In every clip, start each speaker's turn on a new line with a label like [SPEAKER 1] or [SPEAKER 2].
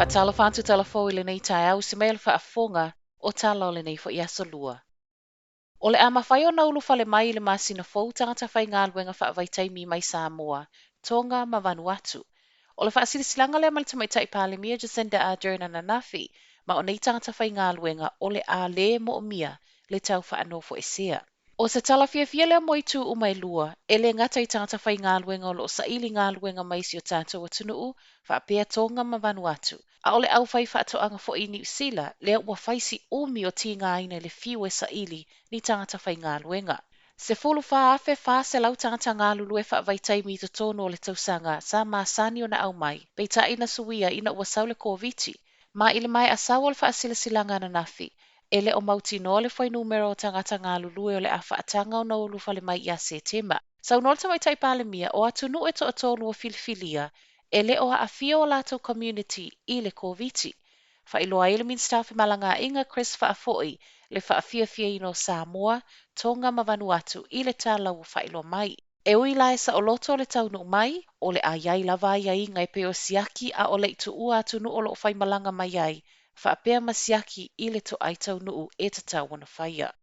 [SPEAKER 1] Faatalofa atu tala fou i lenei taeao i se mea o le faafofoga o tala o lenei foi aso lua. O le a mafai ona ulufale mai i le masina fou tagata faigaluega faavaitaimi mai Samoa, Tonga ma Vanuatu. O le faasilasilaga lea mai le Tamaitai Palemia Jacinda Ardern ananafi, ma o nei tagata faigaluega o le a lē moomia le tau faanofoesea. O se tala fiafia lea mo itu uma e lua, e le gata i tagata faigaluega o lo o saili galuega mai si o tatou atunuu, faapea Tonga ma Vanuatu, a o le aufaifaatoaga foi i Niu Sila, lea ua fai si umi o tigaina i le fiu e saili ni tagata faigaluega. 14,400 tagata galulue faavaitaimi i totonu o le tausaga sa masani ona aumai, peitai na suia ina ua sau le Koviti. Ma i le maea sau o le faasilasilaga ananafi, e le o mautinoa le fuainumera o tagata galulue o le a faataga ona ulufale mai ia Setema. Saunoa le Tamaitai Palemia, o atunuu e toatolu ua filifilia, e le o aafia o latou community i le Koviti. Faailoa ai le Minisita o Femalagaaiga Chris Faafoi le faafiafiaina o Samoa, Tonga ma Vanuatu i le tala ua faailoa mai. E ui la e saoloto le taunuu mai, o le a i ai lava aiaiga e pei o siaki a o le i tuua atunuu o lo o faimalaga mai ai, faapea ma siaki i le toai taunuu e tatau ona faia.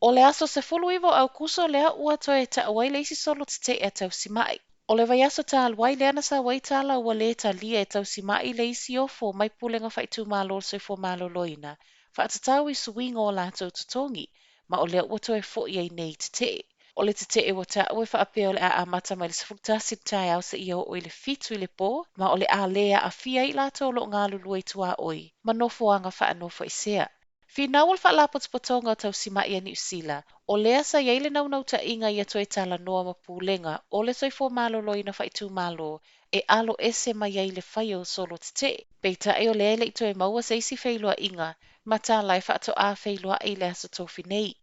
[SPEAKER 1] O le aso 19 o Aukuso lea ua toe taua ai le isi solo tetee a tausimai. O le vaiaso talu ai lea na sau ai tala ua lē talia e tausimai le isi ofo mai pulega faaitumalo o le soifua maloloina faatatau i suiga o latou totogi, ma o lea ua toe foi ai nei tetee. O le tetee ua taua e faapea o le a amata mai le 11 i le taeao seia oo i le 7 i le pō, ma o le a lē aafia ai i latou o lo o galulue i tuaoi ma nofoaga faanofoesea. Finau o le Faalapotopotoga o Tausimai a Niu Sila, o lea sa i ai le naunautaiga ia toe talanoa ma pulega o le soifua maloloina faaitumalo e alo ese mai ai le faia o solo tetee. Peitai o lea e le i toe maua se isi feiloaiga ma tala e faatoa feiloai i le aso Tofi nei.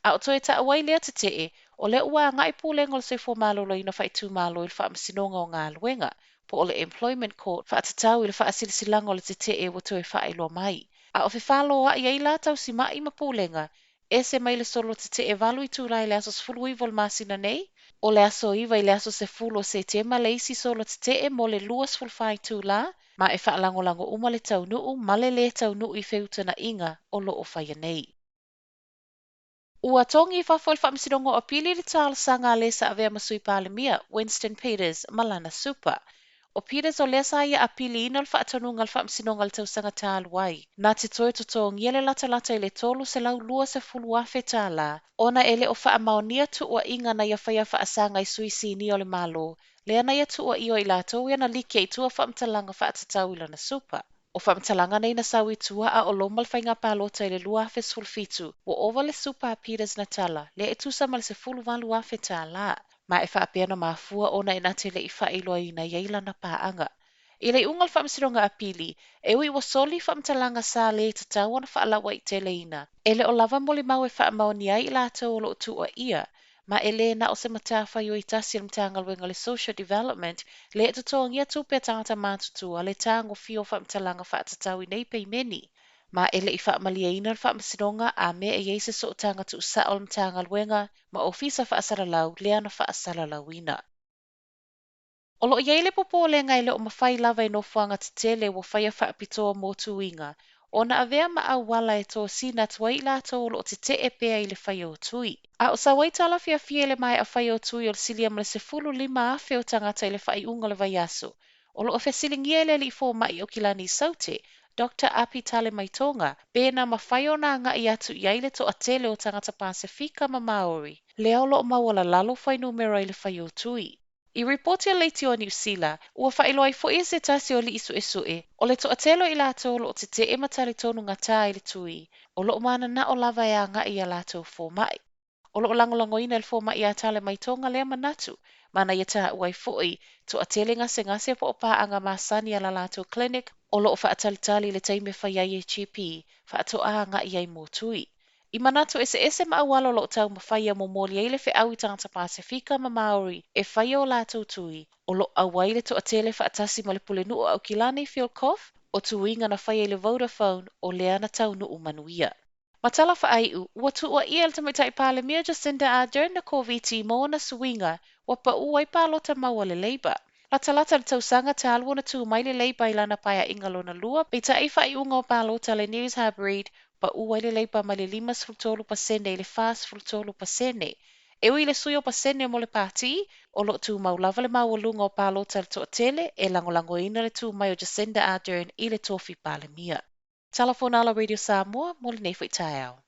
[SPEAKER 1] A o toe taua ai lea tetee, o lea ua agai Pulega o le Soifua Maloloina Faaitumalo i le Faamasinoga o Galuega, po o le Employment Court, faatatau i le faasilasilaga o le tetee ua toe faailoa mai. A o fefaloai ai la tausimai ma pulega, ese mai le solo tetee 8 itula i le aso 19 o le masina nei, o le aso 9 i le aso 10 o Setema le isi solo tetee mo le 24 itula, ma e faalagolago uma le taunuu ma le lē taunuu i feutagaiga o lo o faia nei. Ua togi i fafo e le Faamasinoga o Apili le talosaga a le sa avea ma Sui Palemia, Winston Peters, ma lana supa. O Peters o lea sa ia apiliina le faatonuga a le Faamasinoga i le tausaga talu ai, na te toe totogia le latalata i le $320,000 ona e le o faamaonia tuuaiga na ia faia faasaga i sui sinia o le Malo, lea na ia tuuaia o i latou e ana like i tua o faamatalaga faatatau i lana supa. O faamatalaga nei na sau i tua a o loma le faiga palota i le 2017, ua ova le supa a Peters na tala, lea e tusa ma le $18,000, ma e faapea na mafua ona e na te le i faailoaina i ai lana paaga. I le iuga o le Faamasinoga Apili, e ui ua soli faamatalaga sa lē tatau ona faalauaiteleina, e le o lava molimau e faamaonia ai i latou o lo o tuuaia, ma e lē na o se matafaioi tasi a le Matagaluega o le Social Development lea e totogia tupe a tagata matutua le tagofia o faamatalaga faatatau i nei peimeni, ma e le i faamalieina le Faamasinoga a mea e i ai se sootaga tuusao a le Matagaluega ma Ofisa Faasalalau lea na faasalalauina. O lo o i ai le popolega e le o mafai lava e nofoaga tetele ua faia faapitoa mo tuiga ona avea ma auala e tosina atu ai i latou o lo o tetee pea i le faia o tui. A o sau ai tala fiafia i le maea faia o tui o le silia ma le 15,000 o tagata i le faaiuga o le vaiaso, o lo o fesiligia e le alii fomai Aukilani Saute, Doctor Api Talemaitoga, pe na mafai ona agai atu i ai le toatele o tagata Pasefika ma Maori, lea o lo o maualalalo fuainumera i le faia o tui. I ripoti a le Leitio a Niu Sila, ua faailoa ai foi e se tasi o alii suesue, o le toatele o i latou o lo o tetee ma talitonu gata i le tui, o lo o mananao lava e agai i a latou fomai. O lo o lagolagoina e le fomai a Talemaitoga lea manatu, ma na ia taua ai foi, toatele gasegase po o paaga masani a la latou clinic o lo o faatalitali i le taimi e fai ai e GP faatoa agai ai mo tui. I manatu eseese ma auala o lo o taumafai e momoli ai le feau i tagata Pasefika ma Maori e faia o latou tui, o lo o auai le toatele faatasi ma le pulenuu o Aukilani Phil Koff, o tuiga na faia i le Vodafone o lea na taunuu manuia. Ma tala faaiu, ua tuuaia e le Tamaitai Palemia Jacinda Ardern na Koviti ma ona suiga ua pau ai palota mau a le Labour. Latalata i le tausaga talu ona tu mai le Labour i lana paeaiga lona lua, peitai i faaiuga o palota a le News Hub Reid, pau ai le Labour mai le 53% i le 43%. E ui i le sui o pasene mo le pati, o lo o tumau lava le maualuga o palota a le toatele e lagolagoina le tu mai o Jacinda Ardern i le tofi Palemia. Tala Fonala Radio Samoa mo lenei foi taeao.